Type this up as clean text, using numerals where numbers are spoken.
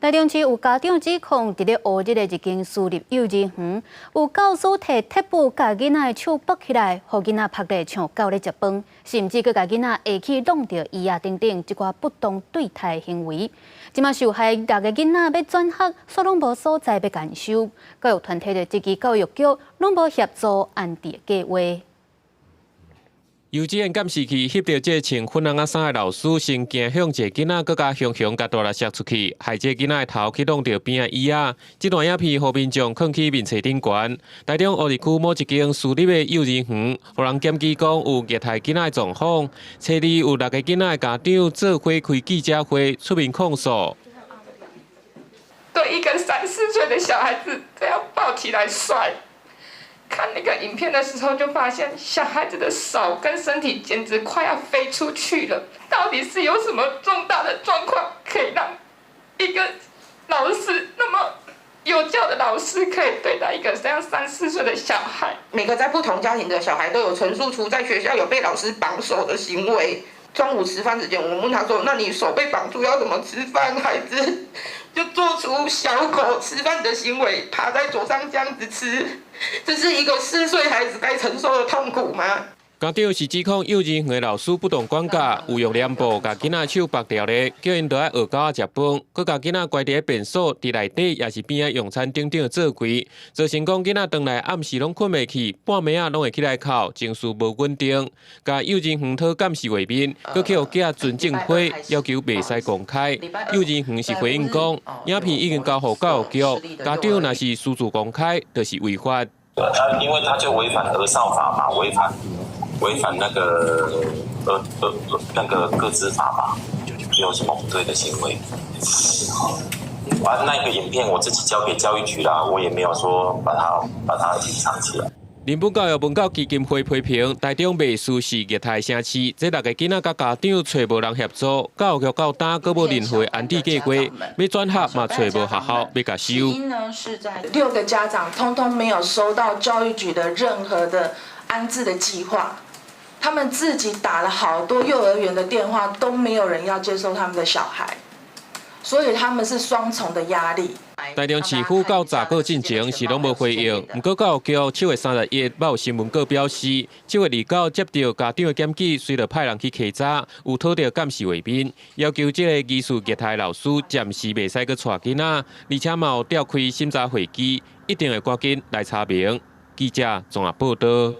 台中市有家長指控，佇咧烏日的一間私立幼兒園，有教師提鐵布共囡仔的手縛起來，予囡仔縛咧像狗咧食飯，甚至閣共囡仔下去弄著椅仔等等，這寡不當對待行為。這馬受害六个囡仔欲轉學，煞攏無所在欲共收。教育團體就質疑教育局攏無協助安置計劃。幼稚園監視器翕著這穿粉紅仔衫的老師，先驚向一個囡仔，閣共雄雄共大力摔出去，害這個囡仔的頭去弄著邊仔椅仔。這段影片予民眾囥去面冊頂懸。台中烏日區某一間私立的幼兒園，予人檢舉講有虐待囡仔的狀況。初二有六個囡仔的家長做伙開記者會出面控訴。對一個三四歲的小孩子這樣抱起來摔。看那個影片的時候，就發現小孩子的手跟身體簡直快要飛出去了。到底是有什麼重大的狀況，可以讓一個老師那麼幼教的老師，可以對待一個這樣三四歲的小孩？每個在不同家庭的小孩都有陳述出在學校有被老師綁手的行為。中午吃飯時間，我問他說：“那你手被綁住要怎麼吃飯？”孩子就做出小狗吃飯的行為，趴在桌上這樣子吃，這是一個4歲孩子該承受的痛苦嗎？家長是指控幼兒園的老師不當管教，有用黏布共囡仔手縛牢咧，叫𪜶著愛學狗仔食飯，閣共囡仔關佇咧便所，佇內底抑是邊仔用餐等等的做規，造成講囡仔轉來暗時攏睏袂去，半暝仔攏會起來哭，情緒無穩定。共幼兒園討監視畫面，閣去予寄存證回，要求袂使公開。幼兒園是回應講，影片已經交予教育局，家長若是私自公開，就是違法。因為他就違反兒少法嘛，違反那個個資法嘛，有什麼不對的行為？啊，那個影片我自己交給教育局啦，我也沒有說把它隱藏起來。林本教育文教基金會批評台中袂輸是虐待城市，這六個囡仔佮家長揣無人協助，教育局到今閣無任何安置計劃，欲轉學嘛揣無學校欲共收。六個家長通通沒有收到教育局的任何的安置的計劃，他們自己打了好多幼兒園的電話，都沒有人要接收他們的小孩，所以他們是雙重的壓力。台中市府到查告進前是攏無回應，毋過教育局7月31日有新聞稿表示，7月29接到家長的檢舉，隨著派人去稽查，有討著監視畫面，要求這個疑似虐待老師暫時袂使閣帶囡仔，而且嘛有召開審查會議，一定會趕緊來查明。記者綜合報導。